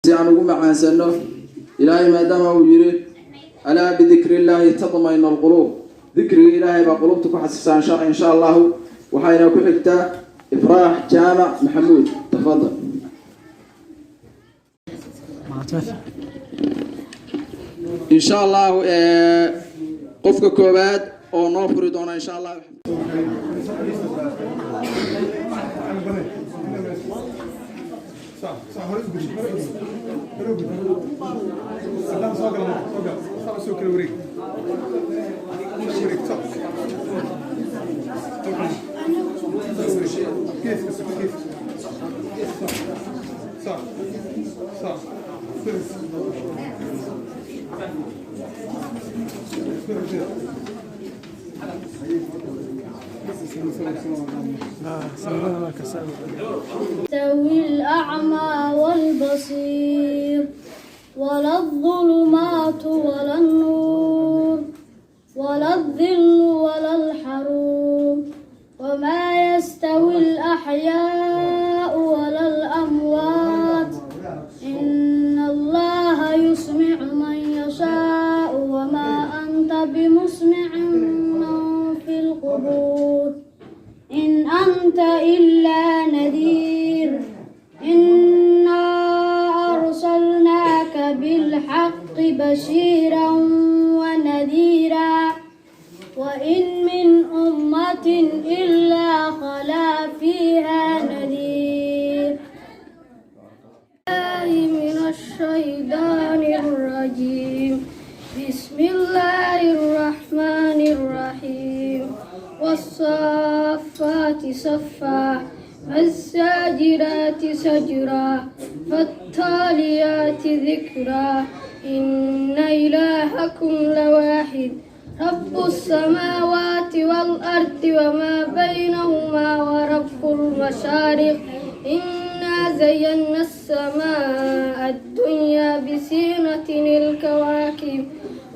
Si aan ugu macaansano Ilaahay, maadaama uu yidhi: "ألا بذكر الله تطمئن القلوب". Dikriga Ilaahay baa qulubta ku xasisaa. Insha Allahu waxayna ku xigtaa Ifraax Jaamac Maxamuud. Tafadal. Insha Allahu qofka koowaad oo noo furi doona, insha Allah. يستوي الأعمى والبصير ولا الظلمات ولا النور ولا الظل ولا الحرور وما يستوي الأحياء ولا الأموات إن الله يسمع من يشاء وما أنت بمسمع من في القبور إن أنت إلا نذير إنا أرسلناك بالحق بشيرا ونذيرا وإن من أمة إلا خلا فيها نذير. الله من الشيطان الرجيم. بسم الله الرحمن الرحيم. والصافات صفا فالزاجرات زجرا فالتاليات ذكرا إن إلهكم لواحد رب السماوات والأرض وما بينهما ورب المشارق. إنا زينا السماء الدنيا بزينة الكواكب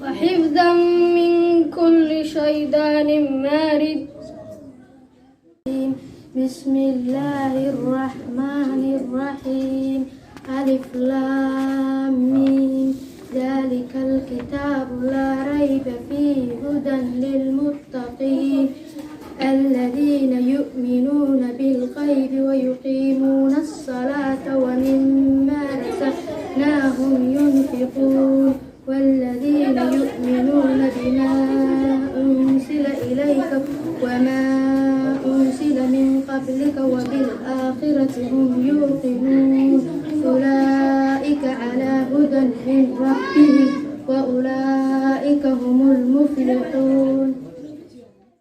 وحفظا من كل شيطان مارد. بسم الله الرحمن الرحيم. ألف لام ميم. ذلك الكتاب لا ريب فيه هدى للمتقين الذين يؤمنون بالغيب ويقيمون الصلاة ومما رزقناهم ينفقون والذين يؤمنون بما أنزل إليك وما أنزل من قبلك وبالآخرة هم يوقنون أولئك على هدى من ربهم وأولئك هم المفلحون.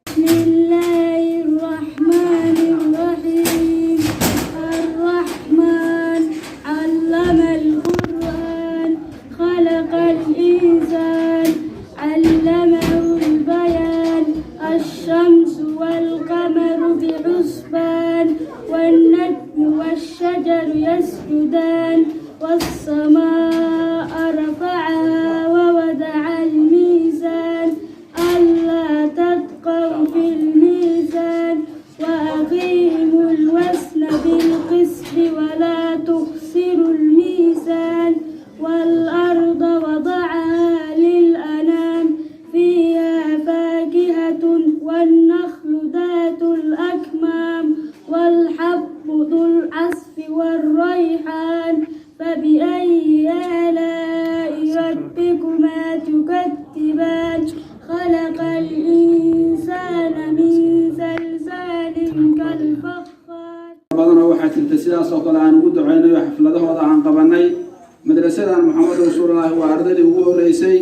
بسم الله الرحمن الرحيم. الرحمن علم القرآن خلق الإنسان علمه البيان. الشمس والقمر بحسبان والنجم والشجر يسجدان والسماء رفعها ووضع الميزان ألا تطغوا في الميزان وأقيموا الوزن بالقسط ولا تخسروا الميزان والأرض وضعها للأنام فيها فاكهة والنخل ذات الأكمام والحب ذو العصف والريحان فبأي آلاء ربكما تكذبان خلق الإنسان من صلصال كالفخار. Badanoo waxaa jirta sidaas oo kale aan ugu ducaynayo xafladahooda aan qabanay. Madrasadan Maxamed Rasuululaahi waa ardaydii ugu horreysay,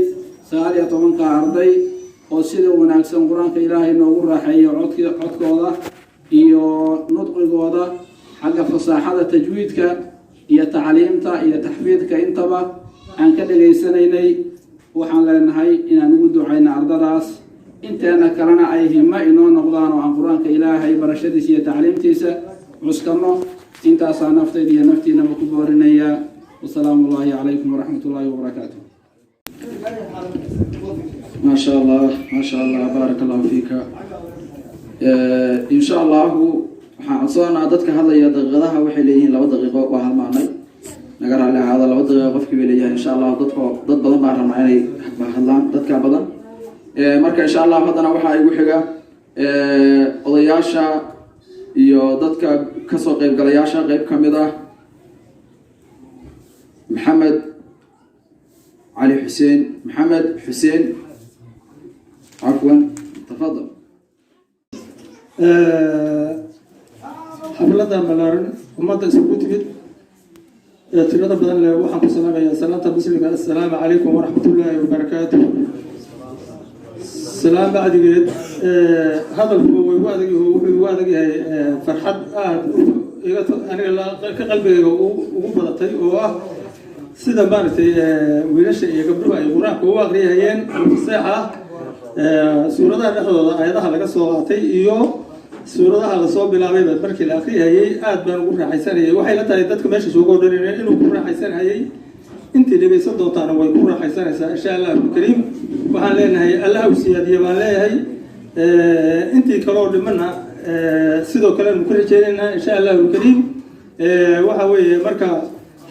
19-ka arday oo sida wanaagsan Qur-aanka Ilaahay noogu raaxeeyo, codkooda iyo nudqigooda, xagga fasaaxada, tajwiidka iyo tacliimta iyo taxfiidka intaba aan ka dhegaysanaynay. Waxaan leenahay inaan ugu ducayno ardadaas, inteena kalena ay himo inoo noqdaan oo aan Qur-aanka Ilaahay barashadiisa iyo tacliimtiisa cuskano. Intaasaa naftayda iyo naftiinaba ku boorinayaa. Wasalaamu ullaahi calaykum waraxmat ullaahi wabarakaatu. ما شاء الله، ما شاء الله، بارك الله فيك. إن شاء الله waxaan codsoonaa dadka hadlaya daqiiqadaha waxay leeyihiin 2 daqiiqo, waa halmaanay. Naga raalli ahaada, 2 daqiiqa qofkii bay leeyahay, insha Allah. Dadko dad badan baan rabnaa inay hadlaan, dadka badan. Marka insha Allah haddana waxaa igu xiga odayaasha iyo dadka kasoo qeybgalayaasha qeyb ka mid ah, Maxamed Cali Xuseen, Maxamed Xuseen, cafwan, tafadal. Xafladan ballaaran, ummadda isugu timid ee tirada badan leh, waxaan ku salaamayaa salaanta muslimka: assalaamu calaykum waraxmatullaahi wabarakaatu. Salaam bacdigeed, hadalkuba way igu adag, wuxuu igu adag yahay farxad aada iga aniga ka qalbigayga ugu badatay, oo ah sida maaragtay wiilasha iyo gabdhuhu ay Qur-aanka u aqriyahayeen oo faseex ah, suuradaha dhexdooda aayadaha laga soo qaatay iyo suuradaha lasoo bilaabayba markii la aqriyahayey aad baan ugu raaxaysanayay. Waxay la tahay dadka meesha soo gordhanayna inuu ku raaxaysanayay, intii dhegaysan doontaana way ku raaxaysanaysaa, insha Allahu kariim. Waxaan leenahay Allah u siyaadiye baan leeyahay. Intii kaloo dhimana sidoo kale aanu ku rajeynaynaa, insha Allahu kariim. Waxa weeye marka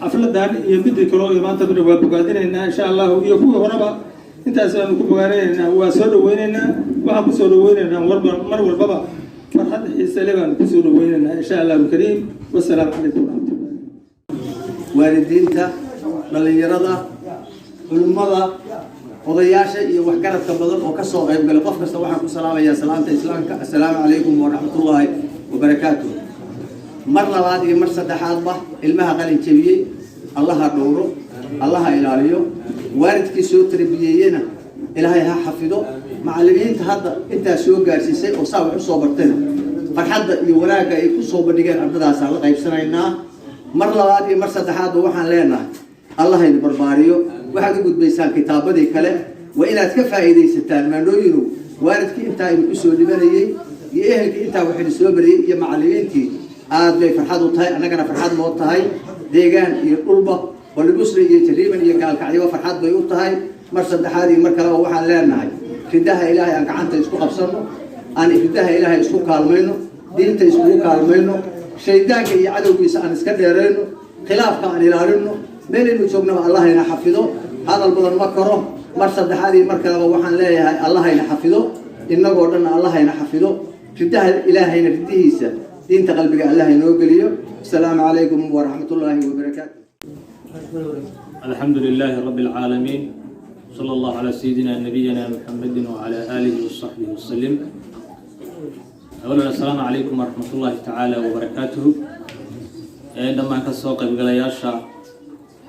xafladan iyo midii kaloo iyo maanta midna waa bogaadinaynaa, insha Allahu, iyo kuwii horeba intaas aanu ku bogaadinaynaa. Waa soo dhaweynaynaa, waxaan kusoo dhaweynaynaa warba mar walbaba farxad xiise le baanu kusoo dhaweynaynaa, insha Allahu kariim. Wasalaamu calaykum waraxmatullah. Waalidiinta, dhallinyarada, culimmada, odayaasha iyo waxgaradka badan oo ka soo qayb galay, qof kasta waxaan ku salaamayaa salaamta Islaamka: assalaamu calaykum waraxmatullaahi wabarakaatuh. Mar labaad iyo mar saddexaadba, ilmaha qalin jebiyey Allaha dhowro, Allaha ilaaliyo. Waalidkii soo tarbiyeeyena Ilaahay ha xafido. Macallimiinta hadda intaa soo gaarsiisay oo saa wax u soo bartayna, farxadda iyo wanaagga ay ku soo bandhigeen ardadaasaan la qaybsanaynaa. Mar labaad iyo mar saddexaadba waxaan leenahay Allah idin barbaariyo. Waxaad u gudbaysaan kitaabadii kale, waa inaad ka faa'iidaysataan maandhooyinu. Waalidkii intaa idinku soo dhibanayey iyo ehelkii intaa wax idin soo bariyey iyo macallimiintii, aad bay farxad u tahay, annagana farxad noo tahay. Deegaan iyo dhulba, Balibusle iyo Jariiban iyo Gaalkacyoba farxad bay u tahay. Mar saddexaad iyo mar kaleba waxaan leenahay ridaha Ilaahay aan gacanta isku qabsanno, aan ridaha Ilaahay isku kaalmayno, diinta iskugu kaalmayno, shaydaanka iyo cadowgiisa aan iska dheerayno, khilaafka aan ilaalino. Meelaynu joognaba Allahayna xafido. Hadal badan ma karo. Mar saddexaad iyo mar kaleba waxaan leeyahay Allahayna xafido, innagoo dhanna Allahayna xafido, ridaha Ilaahayna, ridihiisa diinta qalbiga Allah inoo geliyo. Asalaamu calaykum waraxmatullaahi wabarakaatu. الحمد لله رب العالمين، صلى الله على سيدنا نبينا محمد وعلى آله وصحبه وسلم. أولا، السلام عليكم ورحمة الله تعالى وبركاته. Dhammaan ka soo qaybgalayaasha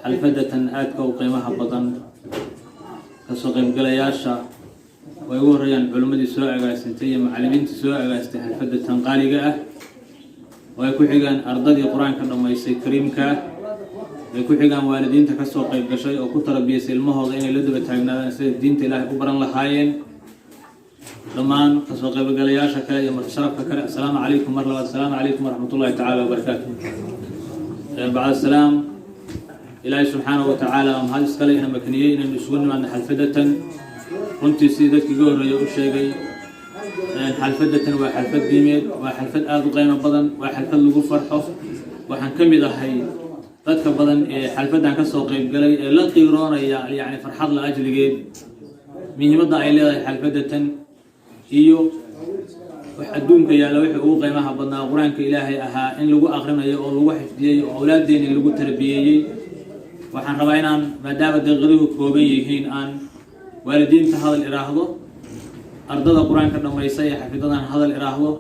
xalfadatan aadka u qiimaha badan, kasoo qaybgalayaasha way ugu horeeyaan culimmadii soo agaasintay iyo macallimiintii soo agaastay xalfadatan qaaliga ah, oo ay ku xigaan ardadii Qur-aanka dhammaysay kariimka ah, ay ku xigaan waalidiinta kasoo qayb gashay oo ku tarabiyaysay ilmahooda inay la daba taagnaadaan siday diinta Ilaahay u baran lahaayeen, dhammaan kasoo qaybgalayaasha kale iyo martisharafka kale, assalaamu calaykum. Mar labaad, assalaamu calaykum waraxmatullahi tacaala wabarakaatu. Bacd asalaam, Ilaahay subxaanahu watacaala waa mahad iskale ina makaniyey inaynu isugu nimaadno xalfadatan. Runtii, sidii dadkii iga horreeyay u sheegay, xalfadatan waa xalfad diimeed, waa xalfad aada u qiimo badan, waa xalfad lagu farxo. Waxaan ka mid ahay dadka badan ee xalfaddan ka soo qayb galay ee la qiiroonaya, yacni farxad la ajligeed, muhiimadda ay leedahay xalfadatan iyo wax adduunka yaalla wixii ugu qiimaha badnaa, Qur-aanka Ilaahay ahaa, in lagu aqrinayo oo lagu xifdiyey oo awlaaddeeni lagu tarbiyeeyey. Waxaan rabaa inaan, maadaama daqiiqaduhu kooban yihiin, aan waalidiinta hadal idhaahdo, ardada Qur-aanka dhammaysa ee xafidadan hadal idhaahdo.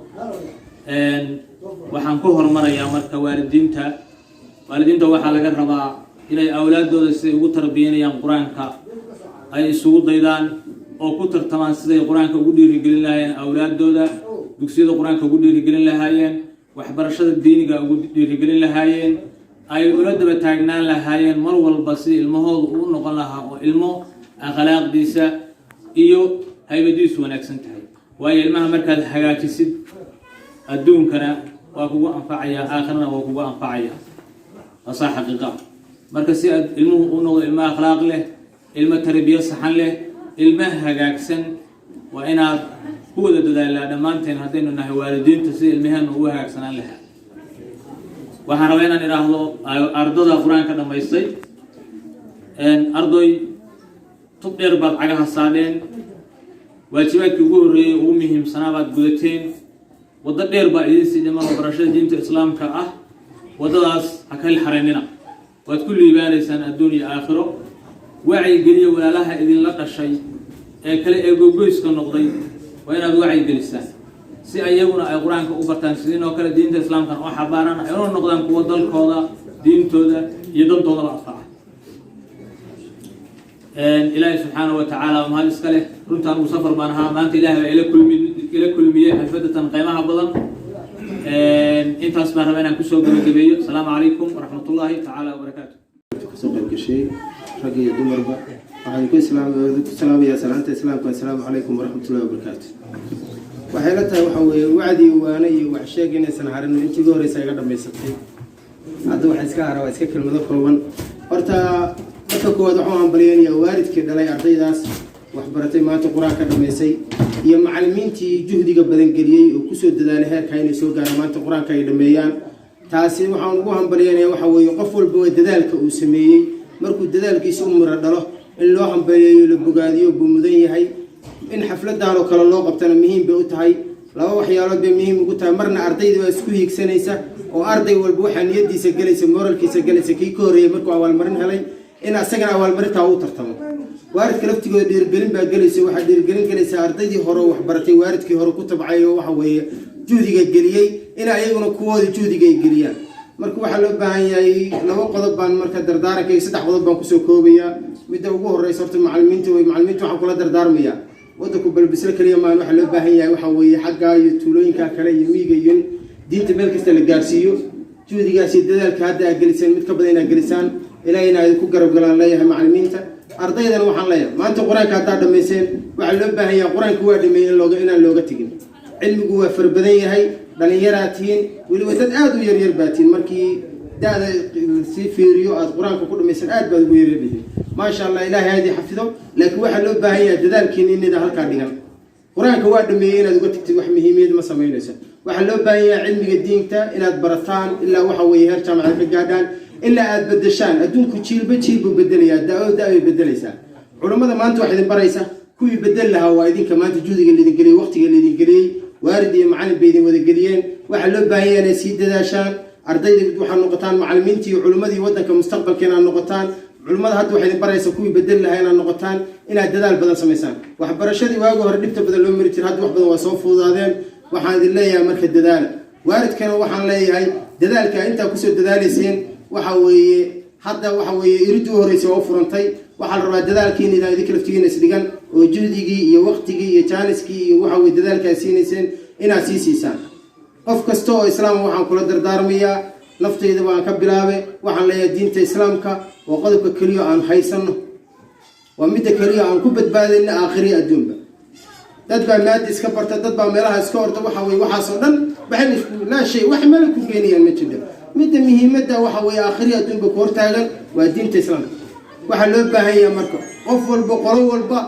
Waxaan ku horumarayaa marka waalidiinta. Waalidiinta waxaa laga rabaa inay awlaaddooda siday ugu tarbiyanayaan Qur-aanka ay isugu daydaan oo ku tartamaan siday Qur-aanka ugu dhiirigelin lahaayeen awlaaddooda, dugsiyada Qur-aanka ugu dhiirigelin lahaayeen, waxbarashada diiniga ugu dhiirigelin lahaayeen, ay ula daba taagnaan lahaayeen mar walba sidii ilmahooda uu noqon lahaa oo ilmo akhlaaqdiisa iyo haybadiisu wanaagsan tahay. Waayo, ilmaha markaad hagaajisid, adduunkana waa kugu anfacaya, aakhirana waa kugu anfacaya. Waasaa xaqiiqa. Marka si aad ilmuhu u noqdo ilmo akhlaaq leh, ilmo tarbiyo saxan leh, ilmo hagaagsan, waa inaad ku wada dadaalaa dhammaanteen haddaynu nahay waalidiinta sida ilmaheenu ugu hagaagsanaan lahaa. Waxaan rabaa inaan idhaahdo ardada Qur-aanka dhammaystay, ardoy, tub dheer baad cagaha saadheen, waajibaadkii ugu horreeyey, ugu muhiimsanaa baad gudateen. Waddo dheer baa idiin sii dhiman oo barashada diinta Islaamka ah. Waddadaas ha ka xaraynina, waad ku liibaanaysaan adduun iyo aakhiro. Wacyigeliya walaalaha idinla dhashay ee kale ee gogoyska noqday. Waa inaad wacyigelisaan si ayaguna ay Qur-aanka u bartaan sidiinoo kale, diinta Islaamkana oo xabaaraan, ay una noqdaan kuwo dalkooda, diintooda iyo dantooda la anfaca. Ilaahay subxaana wa tacaala mahad iska leh. Runtaan ugu safar baan ahaa, maanta Ilahay baa ila kulmiyey xalfadatan qiimaha badan. Intaas baan rabaa inaan kusoo gabagabeeyo. Asalaamu calaykum waraxmat ullaahi tacaala wabarakaatu. Kasoo qayb gashay, rag iyo dumarba, waxaan ku salaamayaa salaanta Islaamka: assalaamu calaykum waraxmatullahi wabarakaatu. Waxay la tahay, waxa weeye, wacdi, waane iyo waxsheeg inaysan harin. Intii ugu horeysa iga dhamaysatay. Hadda waxa iska hara waa iska kelmado kooban. Horta marka koowaad waxaan hambalyeynayaa waalidkii dhalay ardaydaas waxbaratay, maanta Qur-aanka dhamaysay, iyo macallimiintii juhdiga badan geliyey oo kusoo dadaalay heerka inay soo gaaraan, maanta Qur-aanka ay dhameeyaan. Taasi waxaan ugu hambalyeynaya, waxa weeye, qof walba waa dadaalka uu sameeyey, markuu dadaalkiisa u miro dhalo in loo hambalyeeyo, la bogaadiyo buu mudan yahay. In xafladan oo kale loo qabtana muhiim bay u tahay. Laba waxyaalood bay muhiim ugu tahay. Marna ardayda waa isku hiigsanaysa, oo arday walba waxaa niyadiisa gelaysa, moralkiisa gelaysa, kii ka horreeyay markuu abaalmarin helay in asagana abaalmarintaa uu tartamo. Waalidka laftigooda dhiirigelin baa gelaysa. Waxaa dhiirigelin gelaysa ardaydii hore waxbaratay, waalidkii hore ku tabcay oo waxa weeye juhdiga geliyey, in ayaguna kuwooda juhdiga ay geliyaan. Marka waxaa loo baahan yahay laba qodob baan marka dardaarankayga, saddex qodob baan kusoo koobayaa. Midda ugu horeysa, horta macalimiinta wey. Macalimiinta waxaan kula dardaarmayaa, waddanku Balbisle keliya maan, waxaa loo baahan yahay, waxa weeye, xaggaa iyo tuulooyinka kale iyo miyiga iyo in diinta meel kasta la gaarsiiyo. Juhdigaas iyo dadaalka hadda aad geliseen mid ka badan inaad gelisaan, Ilaahayna ay ku garab galaan leeyahay macalimiinta. Ardaydana waxaan leeyahay, maanta Qur-aanka haddaad dhammayseen, waxaa loo baahan yahay Qur-aanka waa dhameeyey in looga inaan looga tegin. Cilmigu waa fara badan yahay. Dhalinyaraa tihiin, weliba dad aada u yaryar baa tihiin. Markii da-da sii fiiriyo aada Qur-aanka ku dhamaysan, aad baad ugu yaryar yihiin. Maasha Allah, Ilaahay haadii xafido. Laakiin waxaa loo baahan yahay dadaalkiina inayda halkaa dhigan. Qur-aanka waa dhameeyey inaad uga tagtid wax muhiimiyad ma samaynayso. Waxaa loo baahan yahay cilmiga diinta inaad barataan ilaa, waxa weeye, heer jaamacad ka gaadhaan, ilaa aad bedeshaan adduunku. Jiilba jiil buu bedelayaa, da-o da bay bedelaysaa. Culammada maanta wax idin baraysa, kuwii bedel lahaa waa idinka. Maanta juhdiga laydin geliyey, waqtiga laydin geliyey, waalid iyo macalin bay idin wada geliyeen. Waxaa loo baahan yahay inay sii dadaashaan. Ardayda waxaa noqotaan macalimiintii iyo culimmadii waddanka mustaqbalka inaad noqotaan. Culimmada hadda waxay idin baraysa kuwii bedel lahaa inaad noqotaan, inaad dadaal badan samaysaan. Waxbarashadii waagi hore dhibta badan loo mari jira, hadda wax badan waa soo fududaadeen. Waxaan idin leeyahay marka dadaala. Waalidkana waxaan leeyahay, dadaalka intaa kusoo dadaalayseen, waxa weeye, hadda waxa weeye iridii u horreysay waa u furantay. Waxaa la rabaa dadaalkiina inaa idinka laftigiina isdhigan oo juhdigii iyo waqtigii iyo jaaniskii iyo, waxa weye, dadaalkaa siinayseen inaad sii siisaan. Qof kasta oo Islaama waxaan kula dardaarmayaa, naftayda baan ka bilaabe, waxaan leeyahay diinta Islaamka waa qodobka keliya aan haysanno, waa midda keliya aan ku badbaadayna aakhiriya adduunba. Dad baa maadi iska barta, dad baa meelaha iska orda. Waxa weye, waxaasoo dhan waxay isku laa shay, wax meel ku geenayaan ma jirto. Midda muhiimadda, waxa weye, aakhiriya adduunba ku hortaagan waa diinta Islaamka. Waxaa loo baahan yahay marka qof walba, qolo walba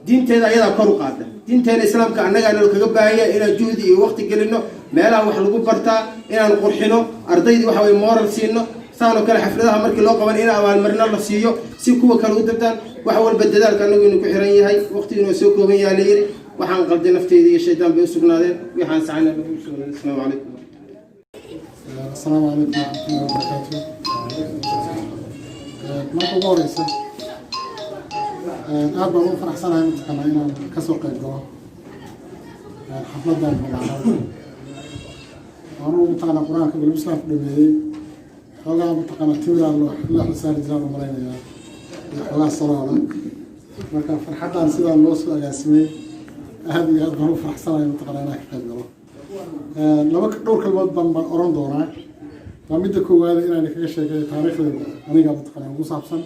diinteeda ayadaa kor u qaada. Diinteena Islaamka annagaana kaga baahan yahay inaan juhdi iyo waqti gelino, meelaha wax lagu bartaa inaan qurxino, ardaydii, waxa weye, moral siino, saanoo kale xafladaha markii loo qaban in abaalmarino la siiyo si kuwa kale u dabtaan. Wax walba dadaalka annagu inuu ku xiran yahay. Waqtigiinu waa soo kooban yaha la yiri. Waxaan qalday nafteyda iyo shaydaan bay u sugnaadeen, waxaan saxayna bay u sugnaadeen. Asalaamu calaykum. Asalaamu calaykum waraxmatullahi wabarakaatu. Marka ugu horeysa, aad baan ugu faraxsanahay mataqaanaa inaan kasoo qayb galo xafladan ballaaran. Anugu mataqaanaa Qur-aanka Balbislaan ku dhameeyey. Xoogaa mataqaanaa timiraa loo loo saari jiraan u malaynayaa iyo xoogaa saloola. Marka farxaddan sidaan loo soo agaasimay, aad iyo aad baan u faraxsanahay mataqaanaa inaan ka qayb galo. Laba dhowr kalmood baan oran doonaa. Waa midda koowaad inaan kaga sheekay taariikhdayda aniga mataqaanaa ugu saabsan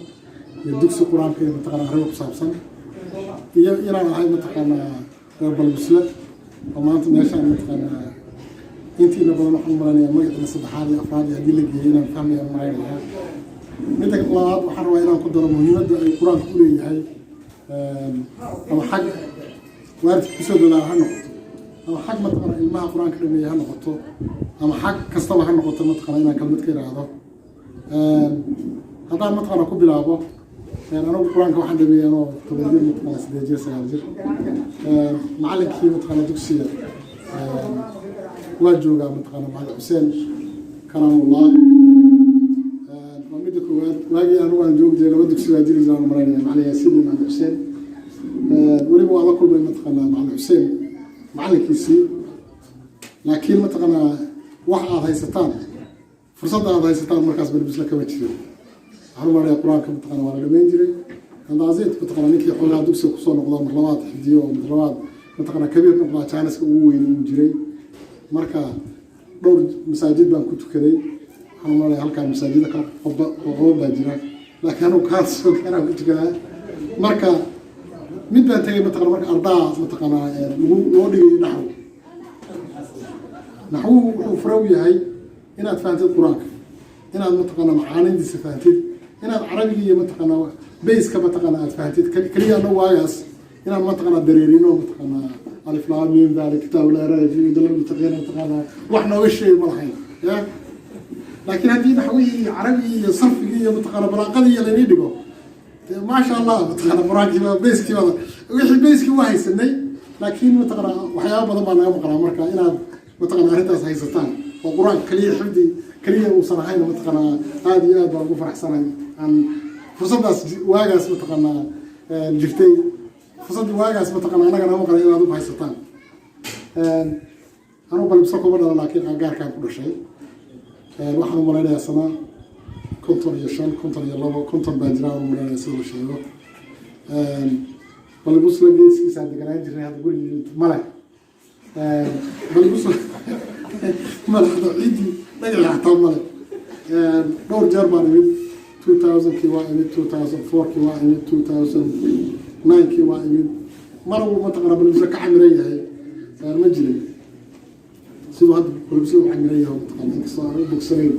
iyo dugsi Qur-aanka iyo mataqaanaa arrimo ku saabsan, iyo inaan ahay mataqaanaa reer Balbisle oo maanta meeshaan mataqaanaa intiina badan waxaan u malaynayaa magaciina saddexaad iyo afraad iyo haddii la geeyay inaan fahmayaan malaynayaa. Midda labaad, waxaan rabaa inaan ku daro muhiimadda ay Qur-aanku u leeyahay, ama xag waalidka kusoo dadaala ha noqoto. Ama xag mataqana ilmaha Qur-aanka dhameeya ha noqoto, ama xag kastaba ha noqoto, mataqana inaan kelmad ka idhaahdo. Haddaan mataqana ku bilaabo, anigu Qur-aanka waxaan dhameeyay anoo 10 jir, mataqana 8 jir, 9 jir. Macallinkii mataqana dugsiga waa joogaa, mataqana Macallin Xuseen Karaamullah. Waa midda koowaad. Waagii anigu aan joogi jiray laba dugsi baa jiri jiraan maraynaya, Macallin Yaasiin iyo Macallin Xuseen. Weliba waa la kulmay mataqana Macallin Xuseen macallinkiisii, laakiin mataqanaa wax aad haysataan, fursadda aad haysataan markaas Balbisla kama jirin. Waxaan u maranaya Qur-aanka mataqana waa la dhameyn jiray andaasid. Mataqana ninkii xoogaa dugsiga kusoo noqdaa mar labaad xifdiyo oo mar labaad mataqana kabiir noqdaa jaaniska ugu weyn uu jiray. Marka dhowr masaajid baan ku tukaday. Waxaan u maranaya halkaan masaajida kala qoba qoqoban baa jira, laakiin anugu kaan soo gaaraan ku tukadaa. Marka mid baan tegay mataqana, marka ardaa mataqanaa lagu loo dhigayo naxwo. Naxwuhu wuxuu fure u yahay inaad fahantid Qur-aanka, inaad mataqaana macaanidiisa fahantid, inaad Carabiga iyo mataqaana bayska mataqaana aad fahantid. Keliya annagu waagaas inaan mataqaana dareerino mataqaana alif laam miim ذلك الكتاب لا ريب فيه هدى للمتقين, mataqaana wax nooga sheegi ma lahayn ya. Laakiin haddii naxwihii iyo Carabigii iyo sarfigii iyo mataqaana balaaqadii iyo laynii dhigo, maasha Allah, mataqaana Qur-aankii baa bayskii baa wixii bayskii waa haysanay, laakiin mataqaana waxyaaba badan baa naga maqnaa. Marka inaad mataqaana arrintaas haysataan oo Qur-aanka kaliya xifdi kaliya uusan ahayn, mataqaana aada iyo aad baan ugu faraxsanahay aan fursaddaas waagaas mataqaana jirtay, fursaddii waagaas mataqaana annaga naga maqnay inaad u haysataan. Anugu Balibso kuma dhalan, laakiin gaarkaan ku dhashay. Waxaan u malaynayaa sana 55, 52, 50 baa jiraan u malaynaya sida la sheego. Balibusla geeskiisaan deganaan jirnay. Hadda gurigii male, Balibusla male, hadda ciiddii dhagaxii xataa male. Dhowr jeer baan imid. 2000-kii waa imid, 2004-kii waa imid, 2009-kii waa imid. Mar uu mataqana Balibusla ka camiran yahay ma jirin siduu hadda Balibusla u camiran yahay. Mataqana inkastoo aan u bogsanayn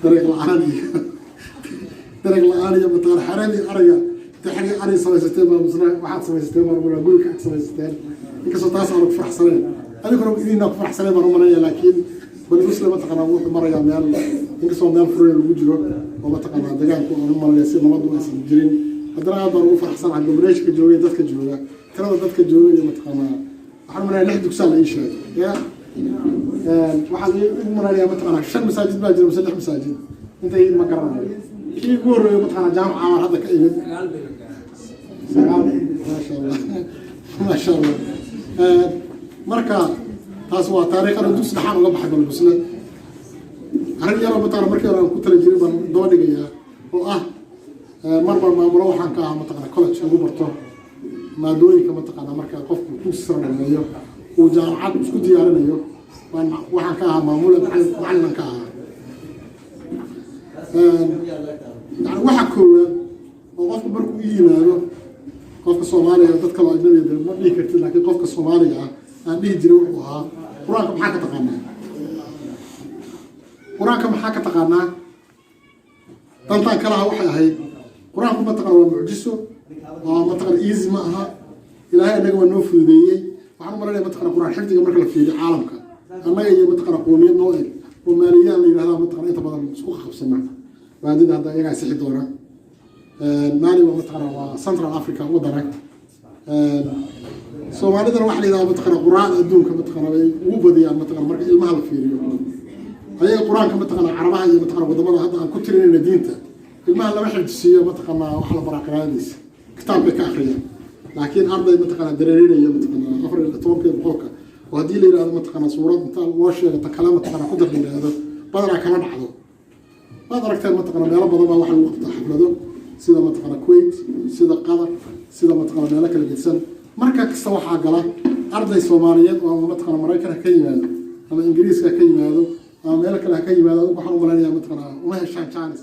dariiq la-aan iyo dariiq la-aan iyo mataqana xeradii ariga inta xerigii ari samaysateen baa misna waxaad samaysateen baan umalaya guriga ag samaysateen. Inkastoo taas aanu ku faraxsanayn, adiguna idinaa ku faraxsanayn baan umalaya, laakiin Balibusle mataqana wuxuu marayaa meel, inkastoo meel furan lagu jiro oo mataqana deegaanku aan u malaya si nabadu aysan jirin, haddana aad baan ugu faraxsanahay goboleeshka jooga, dadka jooga, tirada dadka jooga iyo mataqana waxaan umalaya lix dugsaa la ii sheegay ya. Waxaan ugu malaynayaa mataqana shan masaajid baa jira mise lix masaajid, intay ma garanayo. Kii ugu horreeyo mataqana jaamaca baan hadda ka imid. Sagaal, maasha Allah, maasha Allah. Marka taas waa taariikhana dugsi dhaxaan uga baxay Balbusle. Arrin yaroo mataqana markii hore aan ku tala jiray baan daba dhigayaa oo ah mar baan maamulo waxaan ka ahaa mataqana college lagu barto maadooyinka mataqana marka qofku dugsi sare dhameeyo uu jaamacad isku diyaarinayo. Baan waxaan ka ahaa maamule, macallinan ka ahaa. Yani waxa koowaad oo qofku markuu u yimaado, qofka Soomaaliga, dad kaloo ajnabiga de ma dhihi kartid, laakiin qofka Soomaaliga ah aan dhihi jiray wuxuu ahaa: "Qur-aanka maxaa ka taqaanaa? Qur-aanka maxaa ka taqaanaa?" Dantaan kalaha waxay ahayd Qur-aanku mataqana waa mucjiso, waa mataqana easy ma aha. Ilaahay annaga waa noo fududeeyey. Waxaan u malanaya mataqana Qur-aan xifdiga marka la fiiriyo caalamka, annaga iyo mataqana qoomiyad noo eg oo Maaliyaan la yidhahdaa mataqana inta badan isku qabsana baadida. Hadda iyagaa sixi doona. Maali waa mataqana waa Central Africa wadana. Soomaalidana waxa la yidhahdaa mataqana Qur-aan adduunka mataqana bay ugu badiyaan mataqana marka ilmaha la fiiriyo. Ayaga Qur-aanka mataqana Carabaha iyo mataqana wadamada hadda aan ku tirinayna diinta, ilmaha lama xifdisiiyo, mataqana waxa la baraa qiraa'adiisa, kitaab bay ka akhriyaan. Laakiin arday mataqana dareerinaya mataqana 14-ka boqolka oo haddii la yidhahdo mataqana suurad inta loo sheego ta kale mataqana ku dar la yidhahdo, badanaa kama dhacdo. Waad aragteen mataqana meelo badan baa waxa lagu qabtaa xaflado, sida mataqana Kuwait, sida Qatar, sida mataqana meelo kala gedsan. Marka kasta waxaa gala arday Soomaaliyeed oo ama mataqana Maraykan ha ka yimaado ama Ingiriiska ha ka yimaado ama meelo kale ha ka yimaado. Adigu waxaan u malaynayaa mataqana uma heshaan chance.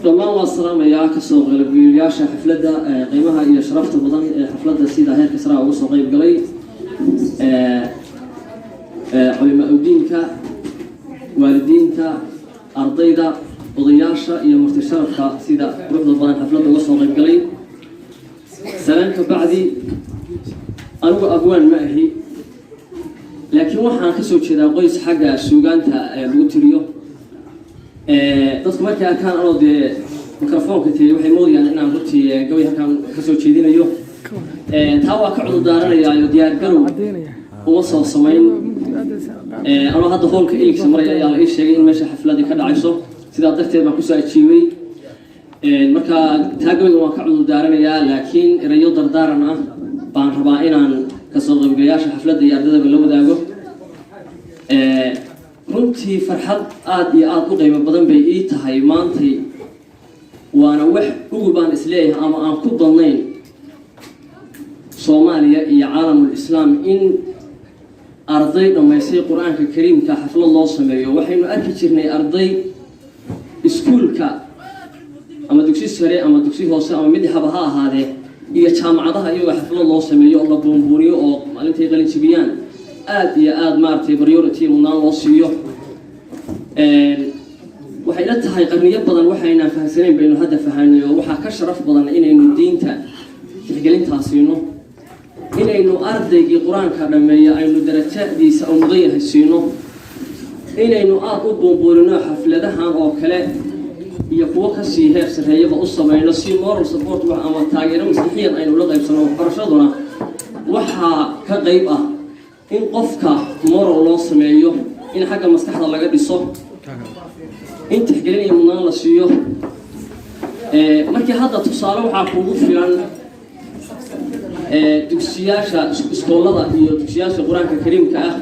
Dhammaan waa salaamayaa kasoo qaybgalayaasha xafladda qiimaha iyo sharafta badan ee xafladda sida heerka sare uga soo qayb galay, culimaa udiinka, waalidiinta, ardayda, odayaasha iyo marti sharafka sida quruxda badan xafladda uga soo qayb galay. Salaan ka bacdi. Anigu abwaan ma ahi, laakiin waxaan kasoo jeedaa qoys xagga suugaanta lagu tiriyo. Dadku markay arkaan anoo dee mikrofoonka tiriy, waxay moodayaan inaan runtii gabay halkaan kasoo jeedinayo. Taa waa ka cudur daaranayaa, diyaar garow uma soo samayn. Anoo hadda hoolka iligsa maraya ayaa la ii sheegay in meesha xafladii ka dhacayso, sidaa darteed baan kusoo ajiibay. Marka taa gabayga waan ka cudur daaranayaa, laakiin erayo dardaaran ah baan rabaa inaan kasoo qaybgalayaasha xafladda iyo ardaydaba la wadaago. Runtii farxad aada iyo aada u qiimo badan bay ii tahay maantay, waana wax ugu baan isleeyahay ama aan ku badnayn Soomaaliya iyo caalamul islaam in arday dhammaystay Qur-aanka Kariimka xaflad loo sameeyo. Waxaynu arki jirnay arday iskuulka ama dugsi sare ama dugsi hoose ama mid haba ha ahaadee iyo jaamacadaha, iyagoo xaflad loo sameeyo oo la buunbuuniyo oo maalintay qalin jibiyaan aada iyo aada maaragtay priority mudnaan loo siiyo. Waxay la tahay qarniyo badan waxaynaan fahamsanayn baynu hadda fahanay, oo waxaa ka sharaf badan inaynu diinta tixgelintaa siino, inaynu ardaygii Qur-aanka dhammeeya aynu darajadiisa oo mudan yahay siino, inaynu aada u buunbuunino xafladahan oo kale iyo kuwo kasii heer sarreeyaba u samayno, si moral support wax ama taageero maskixiyan aynu ula qaybsano. Waxbarashaduna waxaa ka qayb ah in qofka moral loo sameeyo, in xagga maskaxda laga dhiso, in tixgelin iyo mudnaan la siiyo. Markii hadda tusaale waxaa kuugu filan dugsiyaasha, iskoolada iyo dugsiyaasha Qur-aanka Kariimka ah.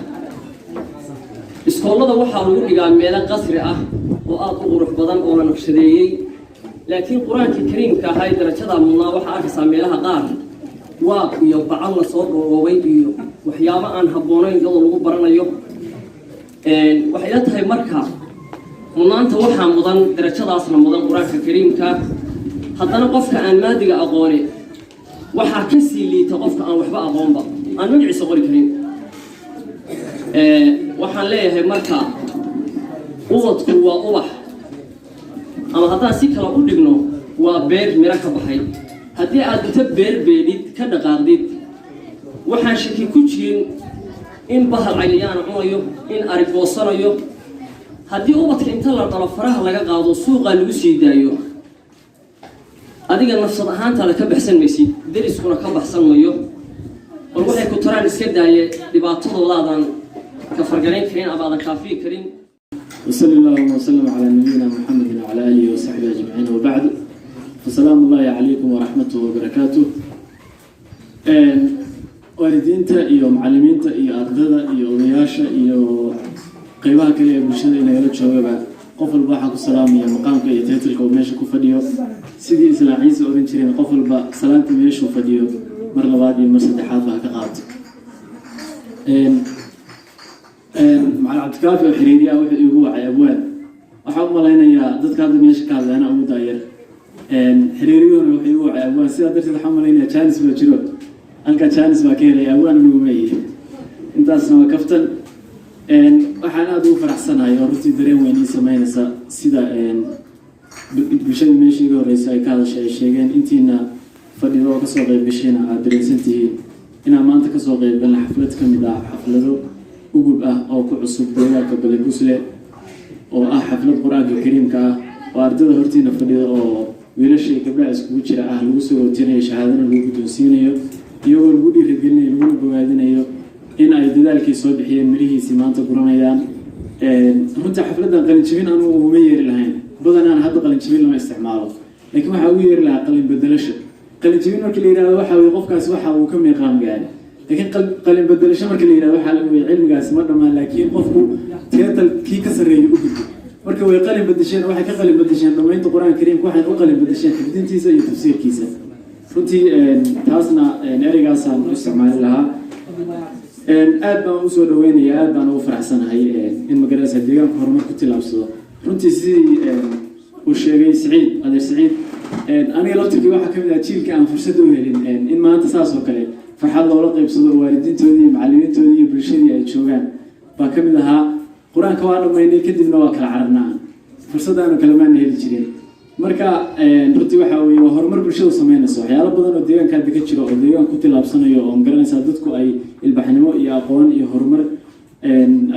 Iskoolada waxaa lagu dhigaa meelo qasri ah oo aada u qurux badan oo la naqshadeeyey, laakiin Qur-aankii Kariimka ahaa ee darajadaa mudnaa waxaa arkaysaa meelaha qaar waab iyo bacal la soo dhooroobay iyo waxyaabo aan habboonayn iyadoo lagu baranayo. Waxay la tahay marka mudnaanta waxaa mudan, darajadaasna mudan, Qur-aanka Kariimka. Haddana qofka aan maadiga aqooni waxaa ka sii liita qofka aan waxba aqoonba, aan magaciisa qori karin. Waxaan leeyahay marka ubadku waa ubax, ama haddaan si kale u dhigno, waa beer miro ka baxay. Haddii aad inta beer beedhid ka dhaqaaqdid, waxaan shaki ku jirin in bahal cayayaana cunayo, in ari goosanayo. Haddii ubadka inta la dhalo faraha laga qaado, suuqaa lagu sii daayo, adiga nafsad ahaantaada ka baxsan maysid, deriskuna ka baxsan mayo. Bal waxay ku taraan iska daaye, dhibaatadoodaadan ka fargarayn karin ama aadan kaafiyi karin. وصلى اللهم وسلم على نبينا محمد وعلى آله وصحبه أجمعين، وبعد، فسلام الله عليكم ورحمته وبركاته. Waalidiinta iyo macalimiinta iyo ardada iyo odayaasha iyo qeybaha kale ee bulshada inagala joogaba, qof walba waxaan ku salaamaya maqaamka iyo title-ka uu meesha ku fadhiyo. Sidii Islaam Ciise oran jireen, qof walba salaanta meeshuu fadhiyo mar labaad iyo mar saddexaad ba ha ka qaato. Macalin Cabdikaafi oo xiriiriya wuxuu iigu wacay abwaan. Waxaan u malaynayaa dadka hadda meesha ka hadlayana ugu daayar, xiriiriyuhuna wuxuu iigu wacay abwaan. Sidaa darteed waxaan u malaynayaa chance baa jiro, halkaa chance baa ka helay, abwaan aniguma ihi. Intaasna waa kaftan. Waxaan aada ugu faraxsanahay oo runtii dareen weyn ii sameynaysa sida bulshada meesha iga horeysa ay ka hadashay, ay sheegeen, intiina fadhido oo kasoo qayb gashayna aada dareensan tihiin inaan maanta kasoo qayb galna xaflad ka mid ah xaflado ugub ah oo ku cusub deegaanka Balebusle, oo ah xaflad Qur-aanka Kariimka ah oo ardada hortiina fadhida oo wiilasha iyo gabdhaha iskugu jira ah lagu soo hootinayo, shahaadana lagu guddoonsiinayo, iyagoo lagu dhiirigelinayo, laguna bogaadinayo in ay dadaalkii soo bixiyeen mirihiisii maanta guranayaan. Runtii xafladdan qalinjibin anugu uguma yeeri lahayn. Badanaan hadda qalinjibin lama isticmaalo, laakiin waxaa ugu yeeri lahaa qalin bedelasho. Qalinjibin markii la yihahdo, waxa weye qofkaasi waxa uu ka meeqaam gaari, laakiin qalin bedelasho markii la yihahdo, waxaa laga weye cilmigaasi ma dhammaan, laakiin qofku title kii ka sarreeyay u gudbo. Marka way qalin bedesheen, waxay ka qalin bedesheen dhammaynta Qur-aanka Kariimka, waxayna u qalin bedesheen xifdintiisa iyo tafsiirkiisa. Runtii taasna ereygaasaan u isticmaali lahaa. Aad baan usoo dhaweynaya, aad baan ugu faraxsanahay in magaranaysa deegaanka horumar ku tillaabsado. Runtii sidii uu sheegay Siciid, adeer Siciid, aniga laftirkii waxaa kamid ah jiilka aan fursad u helin in maanta saas oo kale farxad loola qaybsado oo waalidiintoodii iyo macallimiintoodii iyo bulshadii ay joogaan baa kamid ahaa. Qur-aanka waa dhammaynay, kadibna waa kala cararnaa, fursadaanu kale maana heli jirin. Marka runtii waxa weeye waa horumar bulshadu sameynayso. Waxyaalo badan oo deegaanka hadda ka jira oo deegaan ku tillaabsanayo oo magaranaysaa dadku ay ilbaxnimo iyo aqoon iyo horumar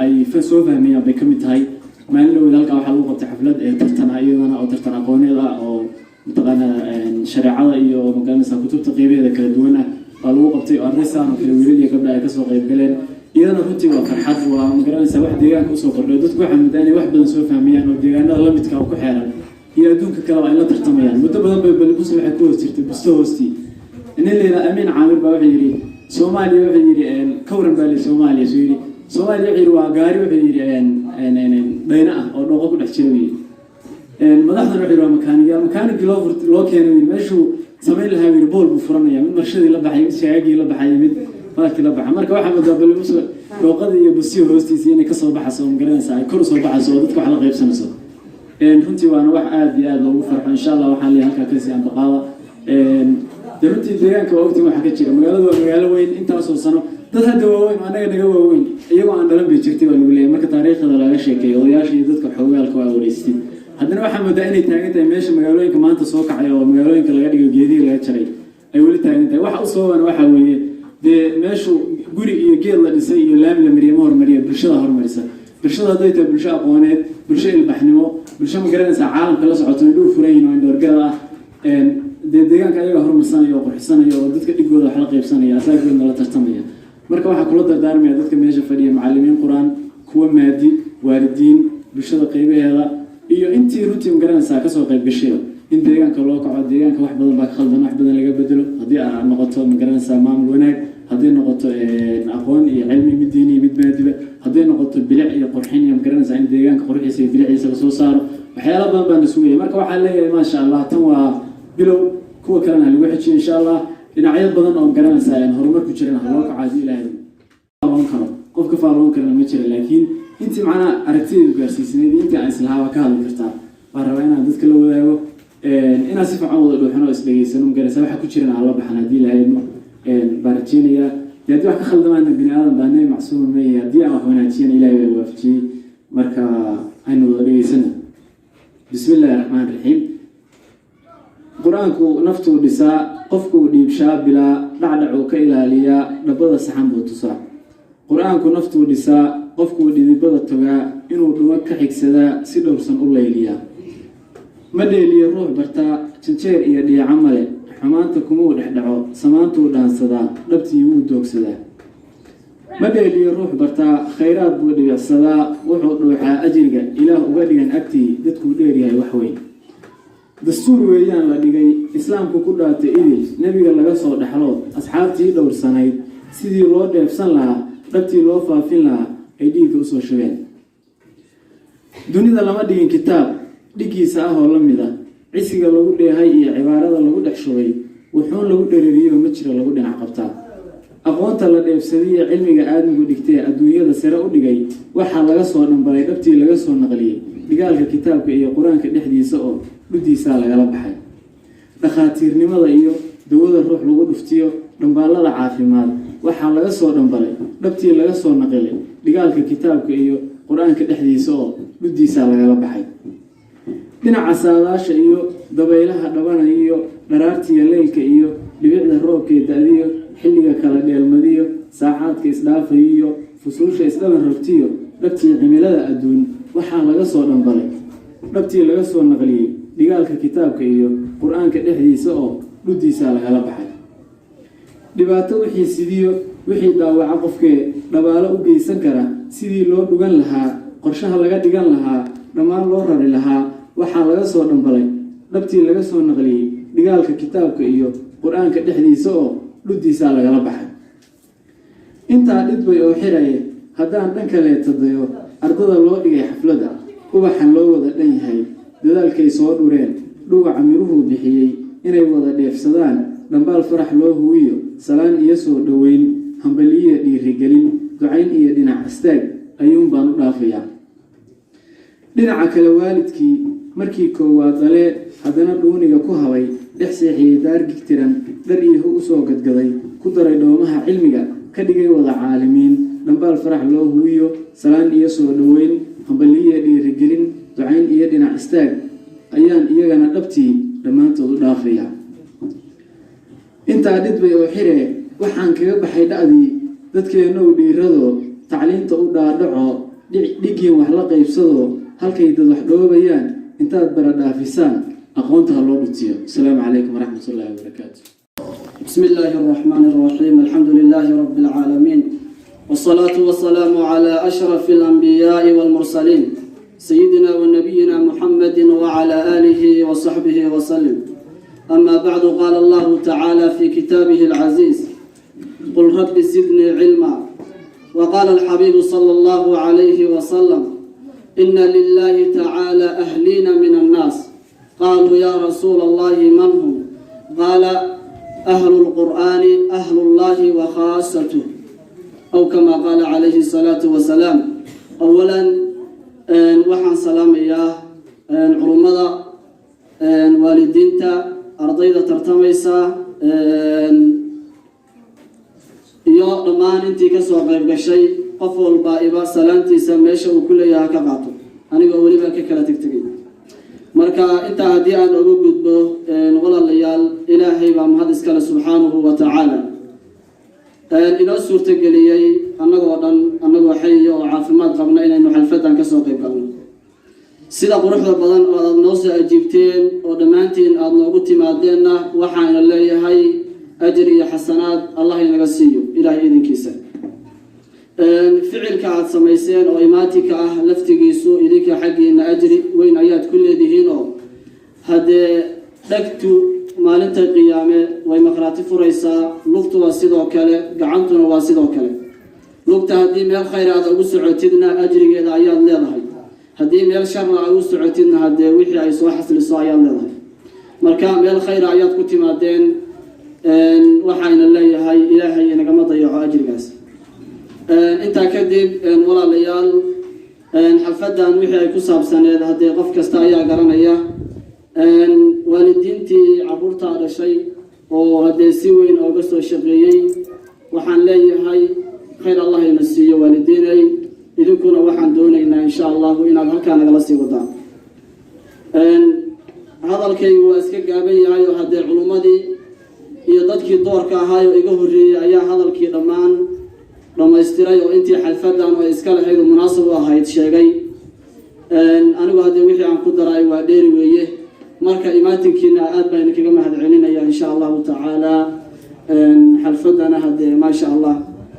ay soo fahmayaan bay ka mid tahay. Maalin dhaweyd halkaa waxaa lagu qabtay xaflad ee tartan ah iyadana, oo tartan aqooneed ah, oo mataqaanaa shareecada iyo magaranaysaa kutubta qeybaheeda kala duwan ah baa lagu qabtay, oo arday saan oo kale wiilal iyo gabdha ay kasoo qayb galeen. Iyadana runtii waa farxad, waa magaranaysaa wax deegaanka usoo kordhay. Dadku waxaa muddaa inay wax badan soo fahmayaan oo deegaanada lamidka oo ku xeeran iyo adduunka kaleba ay la tartamayaan. Muddo badan bay Balibuse waxay ku hoos jirtay busto hoostii. Nin la yidhaha Amiin Caamir baa wuxuu yidhi Soomaaliya, wuxuu yidhi ka waran baa li Soomaaliya, suu yidhi Soomaaliya, wuxuu yidhi waa gaari, wuxuu yidhi dhayna ah oo dhooqo ku dhex jira wuu yidhi. Madaxdana wuxuu yidhi waa makaanigaal. Makaanigii loo keenay yidhi meeshuu samayn lahaa yidhi bool buu furanaya, mid marshadii la baxay, mid shaagaagii la baxay, mid baalkii la baxay. Marka waxaa moodaa Balibuse dhooqadii iyo bustihi hoostiisii inay kasoo baxayso oo magaranaysa ay kor usoo baxayso oo dadka wax la qaybsanayso. Runtii waana wax aad iyo aad loogu farxo. Insha Allah waxaan leeyahay halkaa kasii ambaqaada. Dee runtii deegaanka waa ogtiin waxa ka jira. Magaaladu waa magaalo weyn, intaasoo sano dad hadda waaweyn oo annaga naga waaweyn iyagoo aan dhalan bay jirtay baa lagu leeyahay. Marka taariikhda laga sheekeeyo, odayaasha iyo dadka xoogaalka waa wareystay, haddana waxaa moodaa inay taagan tahay meesha magaalooyinka maanta soo kacay oo magaalooyinka laga dhigo geedihii laga jaray ay weli taagan tahay. Waxa u sababana waxaa weeye dee meeshu guri iyo geed la dhisay iyo laami la mariyay ma hormariya, bulshada horumarisa. Bulshada hadday tahay bulsho aqooneed, bulsho ilbaxnimo, bulsho ma garanaysaa caalamka la socoto, indhuhu furan yihin oo indhoorgarad ah, dee deegaanka ayaga horumarsanaya oo qurxisanaya oo dadka dhigooda wax la qaybsanaya, asaagoodna la tartamaya. Marka waxaa kula dardaarmaya dadka meesha fadhiya, macallimiin qur-aan, kuwa maadi, waalidiin, bulshada qaybaheeda iyo intii runtii ma garanaysaa kasoo qayb gashay, in deegaanka loo kaco. Deegaanka wax badan baa ka khaldan, wax badan laga bedelo, haddii aa noqoto ma garanaysaa maamul wanaag, hadday noqoto aqoon iyo cilmi, mid diini iyo mid maadiba, hadday noqoto bilic iyo qurxin iyo ma garanaysaa in deegaanka qurxiisa iyo biliciisa lasoo saaro. Waxyaala badan baa na sugaya. Marka waxaa leeyahay maasha Allah, tan waa bilow, kuwa kalena ha lagu xejiyo insha Allah. Dhinacyo badan oo garanaysaa horumar ku jiran ha loo kaco haddii Ilaahay faaloon karo. Qof ka faaloon karana ma jira, laakiin intii macnaha aragtideedu gaarsiisanayd, intii aan islahaa waa ka hadli kartaa, baan rabaa inaan dadka la wadaago, inaan si fiican wada dhuuxino oo isdhegeysano, magaraysa waxa ku jiran aan la baxan haddii Ilaahay idmo baan rajeynayaa. Dee haddii wax ka khaldamaana bini aadan baa nabi macsuuma meeyahay, haddii aan wax wanaajiyana Ilaahay baa waafajiyey. Marka aynu wada dhegeysana. Bismi illaahi raxmaan raxiim. Qur-aanku naftuu dhisaa, qofkuu dhiibshaa, bilaa dhacdhacuu ka ilaaliyaa, dhabbada saxan buu tusaa. Qur-aanku naftuu dhisaa, qofkuu dhidibada togaa, inuu dhumo ka xigsadaa, si dhowrsan u layliyaa. Ma dheeliyo ruux bartaa janjeer iyo dhiico male, xumaanta kumuu dhexdhaco, samaantuu dhaansadaa, dhabtii wuu doogsadaa. Ma dheeliyo ruux bartaa, khayraad buu dhibicsadaa, wuxuu dhuuxaa ajriga Ilaah uga dhigan agtii, dadkuu dheeryahay wax weyn. Dastuur weeyaan la dhigay islaamku ku dhaatay idil, nebiga laga soo dhexlo, asxaabtii dhowrsanayd sidii loo dheefsan lahaa, dhabtii loo faafin lahaa ay dhiigga usoo shubeen. Dunida lama dhigin kitaab dhiggiisa ah oo la mid ah, cisiga lagu dheehay iyo cibaarada lagu dhex shubay, wuxuun lagu dhereriyo ma jiro lagu dhinac qabtaa. Aqoonta la dheefsadiye cilmiga aadmigu dhigtee adduunyada sare u dhigay, waxaa laga soo dhambalay, dhabtii laga soo naqliyey dhigaalka kitaabka iyo qur-aanka dhexdiisa oo dhuddiisaa lagala baxay. Dhakhaatiirnimada iyo dawada ruux lagu dhuftiyo dhambaallada caafimaad, waxaa laga soo dhambalay, dhabtii laga soo naqilay dhigaalka kitaabka iyo qur-aanka dhexdiisa oo dhuddiisaa lagala baxay. Dhinaca saadaasha iyo dabaylaha dhabanaya iyo dharaartiya leylka iyo dhibicda roobkee da-diyo xilliga kala dheelmadiyo saacaadka isdhaafaya iyo fusuusha isdhaban rogtiyo dhabtii cimilada adduun, waxaa laga soo dhambalay, dhabtii laga soo naqliyey dhigaalka kitaabka iyo qur-aanka dhexdiisa oo dhuddiisaa lagala baxay. Dhibaato wixii sidiyo wixii dhaawaca qofkee dhabaalo u geysan kara, sidii loo dhugan lahaa, qorshaha laga dhigan lahaa, dhammaan loo rari lahaa, waxaa laga soo dhambalay, dhabtii laga soo naqliyey dhigaalka kitaabka iyo qur-aanka dhexdiisa oo dhuddiisaa lagala baxay. Intaa dhidbay oo xiraya haddaan dhan kaleeta dayo, ardada loo dhigay xafladda, ubaxan loo wada dhan yahay, dadaalkay soo dhureen, dhuwaca miruhuu bixiyey inay wada dheefsadaan, dhambaal farax loo huwiyo, salaan iyo soo dhoweyn, hambaliyo dhiirigelin, ducayn iyo dhinac istaag ayuun baan u dhaafayaa. Dhinaca kale waalidkii markii koowaad dhalee, haddana dhuuniga ku habay, dhex seexiyey daar gigtiran, dhar iyo hu usoo gadgaday, ku daray dhoomaha cilmiga, ka dhigay wada caalimiin, dhambaal farax loo huwiyo, salaan iyo soo dhoweyn, hambaliyo dhiirigelin, ducayn iyo dhinac istaag. Ayaan iyagana dhabtii dhammaantood u dhaafayaa. Intaa dhidbay oo xire waxaan kaga baxay dha'dii dadkeennow dhiirado, tacliinta u dhaadhaco, dhiggiin wax la qaybsado, halkay dad wax dhoobayaan intaad bara dhaafisaan, aqoonta ha loo dhutiyo. Asalaamu calaykum waraxmat ullaahi wabarakaatu. بسم الله الرحمن الرحيم، الحمد لله رب العالمين، والصلاة والسلام على أشرف الأنبياء والمرسلين، سيدنا ونبينا محمد وعلى آله وصحبه وسلم. أما بعد، قال الله تعالى في كتابه العزيز: قل رب زدني علما. وقال الحبيب صلى الله عليه وسلم: إن لله تعالى أهلين من الناس. قالوا: يا رسول الله، من هم؟ قال: أهل القرآن، أهل الله وخاصته، أو كما قال عليه الصلاة والسلام. أولا waxaan salaamayaa culummada, waalidiinta, ardayda tartamaysa iyo dhammaan intii kasoo qayb gashay. Qof walba iba salaantiisa meesha uu ku leeyahay ka qaato, anigoo weliba ka kala tegtegay. Marka intaa haddii aan uga gudbo, walaalayaal, Ilaahay baa mahad iskale subxaanahu wa tacaala, inoo suurtageliyey annagoo dhan, annagoo xayiya oo caafimaad qabna, inaynu xalfadan kasoo qayb galno. Sida quruxda badan oo aad noo soo ajiibteen oo dhammaantiin aada noogu timaadeenna, waxaana leeyahay ajir iyo xasanaad Allah inaga siiyo, Ilaahay idinkiisa. Ficilka aada samayseen oo imaatinka ah laftigiisu idinka xaggiina ajri weyn ayaad ku leedihiin, oo haddee dhegtu maalinta qiyaame way maqhraati furaysaa, lugtu waa sidoo kale, gacantuna waa sidoo kale. Lugta haddii meel khayr aad ugu socotidna, ajrigeeda ayaad leedahay. Haddii meel sharna aad ugu socotidna, haddee wixii ay soo xasliso ayaad leedahay. Marka meel khayra ayaad ku timaadeen, waxayna leeyahay Ilaahay inagama dayaco ajrigaas. Intaa kadib, walaalayaal, xalfadan wixii ay ku saabsaneed haddee qof kasta ayaa garanaya. Waalidiintii caruurtaa dhashay oo haddee si weyn ooga soo shaqeeyey, waxaan leeyahay khayr Allah ina siiyo. Waalidiinay, idinkuna waxaan doonaynaa insha Allahu inaad halkaa nagala sii wadaan. Hadalkaygu waa iska gaaban yahay, oo haddee culummadii iyo dadkii doorka ahaay oo iga horreeyey ayaa hadalkii dhammaan dhammaystiray, oo intii xalfadan oo iska lahayd oo munaasab u ahayd sheegay. Anigu haddee wixii aan ku daraay waa dheeri weeye. Marka imaatinkiina aad baa idinkaga mahad celinaya insha Allahu tacaala. Xalfadana haddee maasha Allah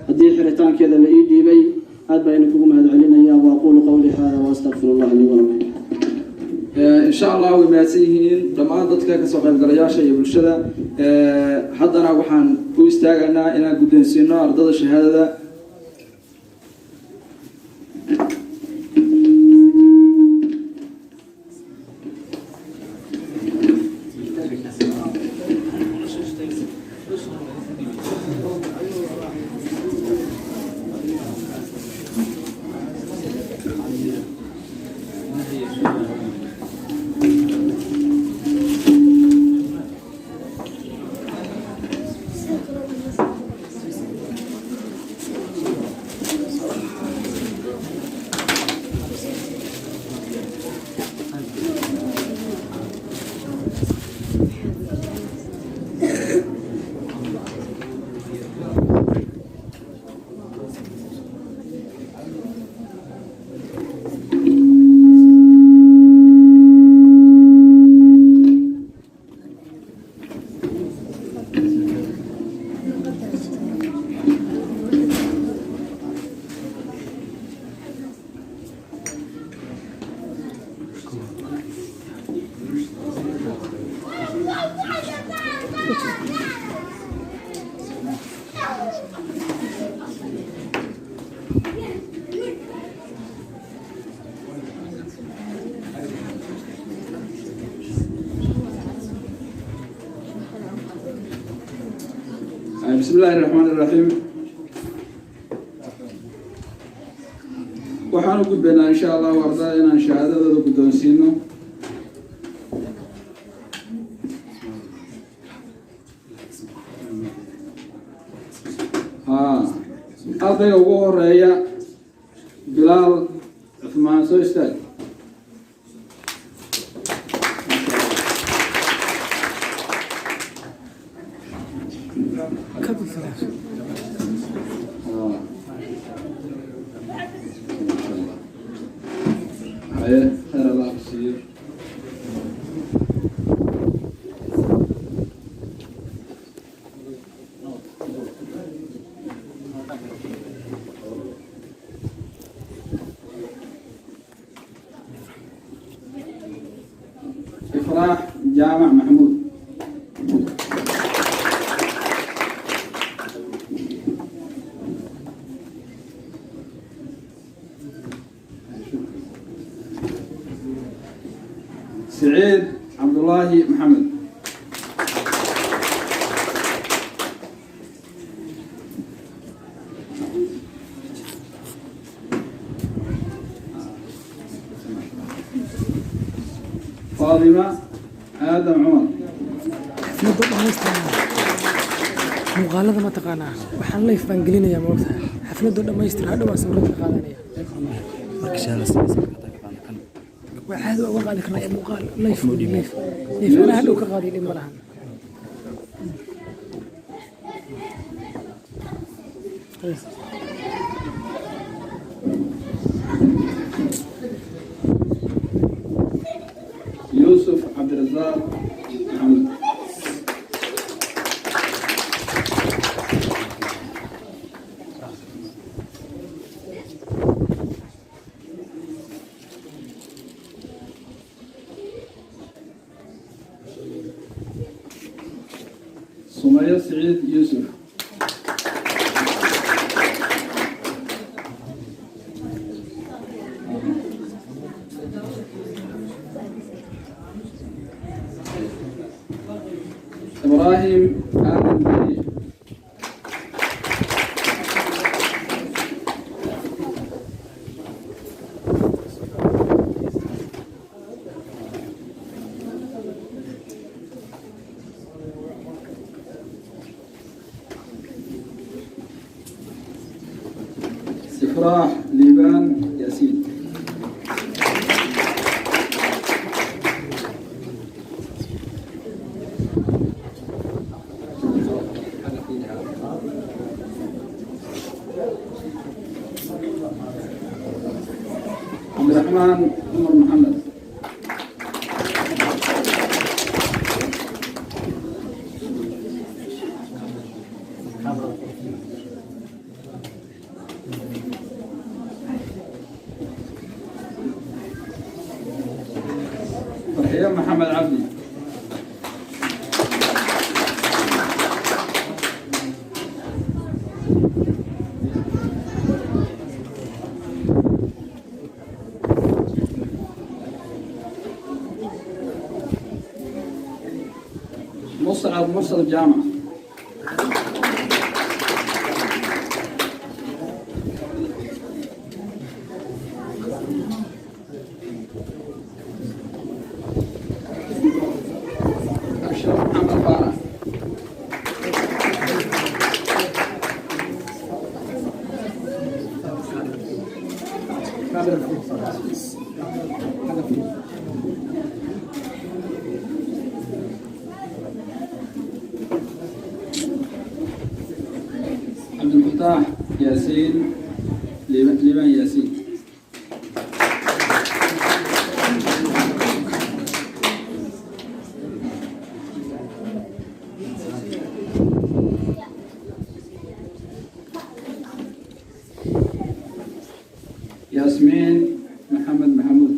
haddii xiritaankeeda la ii dhiibay, aad baa idinkugu mahad celinaya. وأقول قولي هذا وأستغفر الله لي ولكم. Insha Allah way mahadsan yihiin dhammaan dadka kasoo qaybgalayaasha iyo bulshada. Haddana waxaan u istaagaynaa inaan guddoonsiino ardada shahaadada. بسم الله الرحمن الرحيم. Waxaan u gudbaynaa insha Allahu ardada inaan shahaadadooda guddoonsiino. Ha, ardayga ugu horeeya, Bilaal Cuthmaan, soo istaag. Haye, khayr Allah ku siiyo. Ifraax Jaamac Maxamuud. Siciid Cabdulaahi Maxamed. Faadima Aadam Cumar. Xafladda dhammaystiran muuqaalada ma taqaanaa? Waxaan live baan gelinayaa, ma ogtahay? Xafladdu dhammaystir, hadhow baan sawirada ka qaadanaya. Waa caadi, waa uga qaadi karnaa muuqaal live live live. Anaa hadhow ka qaaday, dhib ma lahan. Yuusuf Cabdirasaaq Maxamed. Sumayo Siciid Yuusuf. Ibraahim Aadan Beri. Ifraax Liibaan Yaasiin. Cabdiraxmaan Cumar Maxamed. Farxiyo Maxamed Cabdi. Muscab Mursal Jaamac. Ashraf Maxamed Faarax. Cabdilfataax Yaasiin Liibaan Yaasiin. Yaasmiin Maxamed Maxamuud.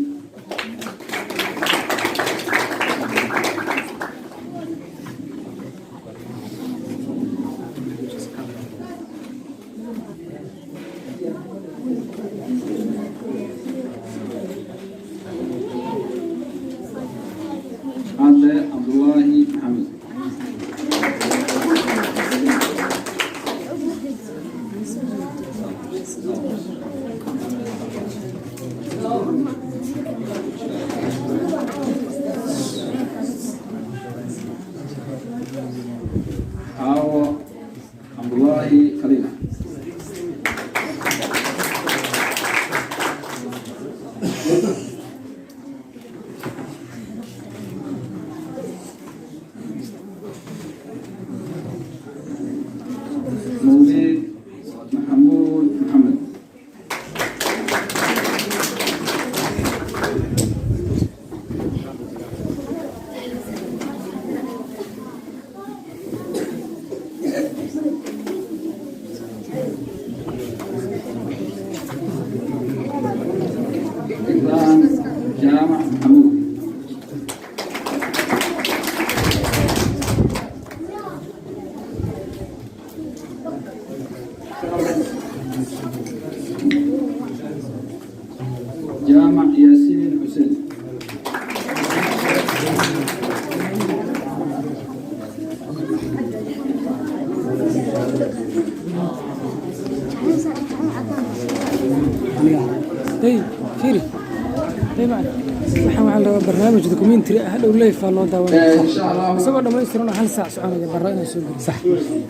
Cadde Cabdulaahi Maxamed. Caawo Cabdulaahi Khaliif. Barnaamij documentary ah hadhow live baa loo daawanaya. Insha Allah. Isagoo dhammaystiran oo hal saac soconaya barra inaan soo geliyo.